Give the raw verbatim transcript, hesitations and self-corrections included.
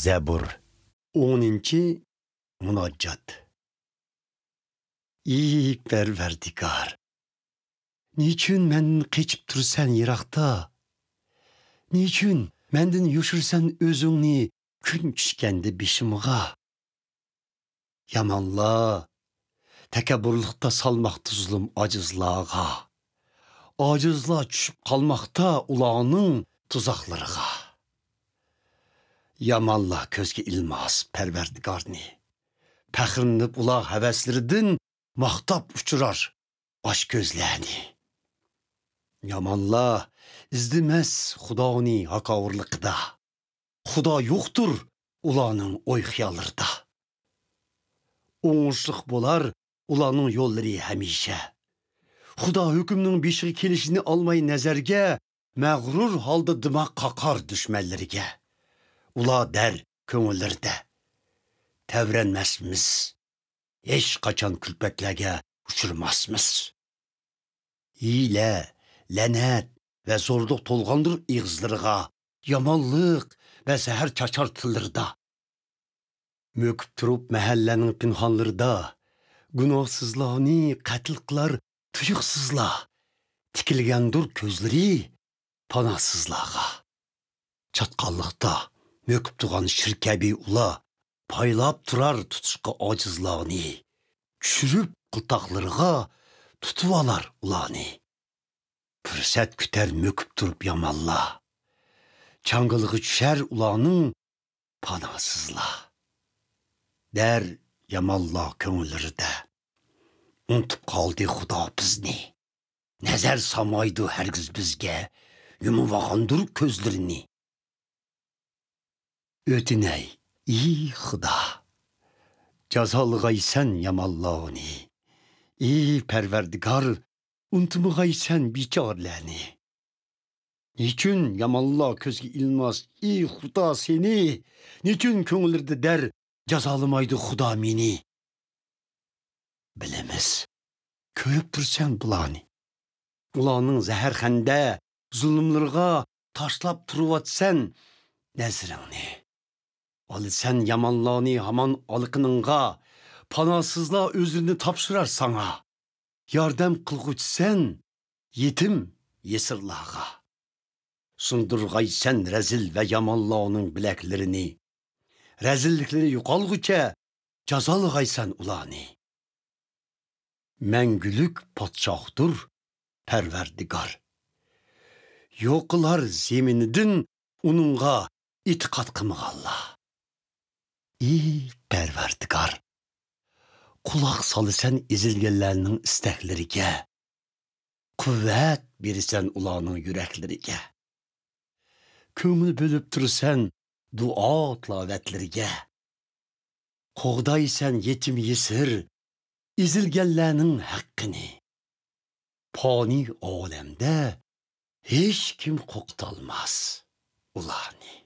زەبۇر. ئونىنچى مۇناجات. ئى پەرۋەردىگار، نېچۈن مەندىن قېچىپ تۇرىسەن يىراقتا؟ نېچۈن مەندىن يوشۇرىسەن ئۆزۈڭنى كۈن چۈشكەندە بېشىمغا؟ يامانلار تەكەببۇرلۇقتا سالماقتا زۇلۇم ئاجىزلارغا. ئاجىزلار چۈشۈپ قالماقتا ئۇلارنىڭ تۇزاقلىرىغا. يامانلار كۆزگە ئىلماس پەرۋەردىگارنى. پەخىرلىنىپ ئۇلار ھەۋەسلىرىدىن ماختاپ ئۇچۇرار ئاچ كۆزلەرنى. يامانلار ئىزدىمەس خۇدانى ھاكاۋۇرلۇقىدا. خۇدا يوقتۇر ئۇلارنىڭ ئوي-خىياللىرىدا. ئوڭۇشلۇق بولار ئۇلارنىڭ يوللىرى ھەمىشە. خۇدا ھۆكۈمنىڭ بېشىغا كېلىشىنى ئالماي نەزەرگە، مەغرۇر ھالدا دىماق قاقار دۈشمەنلىرىگە. ئۇلار دەر كۆڭۈللىرىدە، تەۋرەنمەسمىز، ھېچقاچان كۈلپەتلەرگە ئۇچرىماسمىز. ھىيلە، لەنەت ۋە زورلۇق تولغاندۇر ئېغىزلىرىغا، يامانلىق ۋە زەھەر چاچار تىللىرىدا. مۆكۈپ تۇرۇپ مەھەللەنىڭ پىنھانلىرىدا، گۇناھسىزلارنى قەتل قىلار تۇيۇقسىزلا. تىكىلگەندۇر كۆزلىرى پاناھسىزلارغا. چاتقاللىقتا مۆكۈپ تۇرغان شىر كەبى ئۇلار، پايلاپ تۇرار تۇتۇشقا ئاجىزلارنى. چۈشۈرۈپ قىلتاقلىرىغا تۇتۇۋالار ئۇلارنى. پۇرسەت كۈتەر مۆكۈپ تۇرۇپ يامانلار. چاڭگىلىغا چۈشەر ئۇلارنىڭ پاناھسىزلار. دەر يامانلار كۆڭۈللىرىدە، ئۇنتۇپ قالدى خۇدا بىزنى. نەزەر سالمايدۇ ھەرگىز بىزگە، يۇمۇۋالغاندۇر كۆزلىرىنى. ئۆتۈنەي، ئى خۇدا، جازالىغايسەن يامانلارنى. ئى پەرۋەردىگار، ئۇنتۇمىغايسەن بىچارىلەرنى. نېچۈن يامانلار كۆزگە ئىلماس، ئى خۇدا، سېنى؟ نېچۈن كۆڭۈللىرىدە دەر جازالىمايدۇ خۇدا مېنى؟ بىلىمىز، كۆرۈپ تۇرسەن بۇلارنى. ئۇلارنىڭ زەھەرخەندە زۇلۇملىرىغا تاشلاپ تۇرۇۋاتىسەن نەزىرىڭنى. ئالىسەن يامانلارنى ھامان ئالىقىنىڭغا، پاناھسىزلار ئۆزلىرىنى تاپشۇرار ساڭا. ياردەم قىلغۇچىسەن يېتىم يېسىرلارغا. سۇندۇرغايسەن رەزىل ۋە يامانلارنىڭ بىلەكلىرىنى. رەزىللىكلىرى يوقالغۇچە جازالىغايسەن ئۇلارنى. مەڭگۈلۈك پادىشاھتۇر پەرۋەردىگار. يوقىلار زېمىنىدىن ئۇنىڭغا ئېتىقاد قىلمىغانلار. ئى پەرۋەردىگار، قۇلاق سالىسەن ئېزىلگەنلەرنىڭ ئىستەكلىرىگە، قۇۋۋەت بېرىسەن ئۇلارنىڭ يۈرەكلىرىگە. كۆڭۈل بۆلۈپ تۇرىسەن دۇئا تىلاۋەتلىرىگە. قوغدايسەن يېتىم يېسىر، ئېزىلگەنلەرنىڭ ھەققىنى. پانىي ئالەمدە ھېچكىم قوقۇتالماس ئۇلارنى.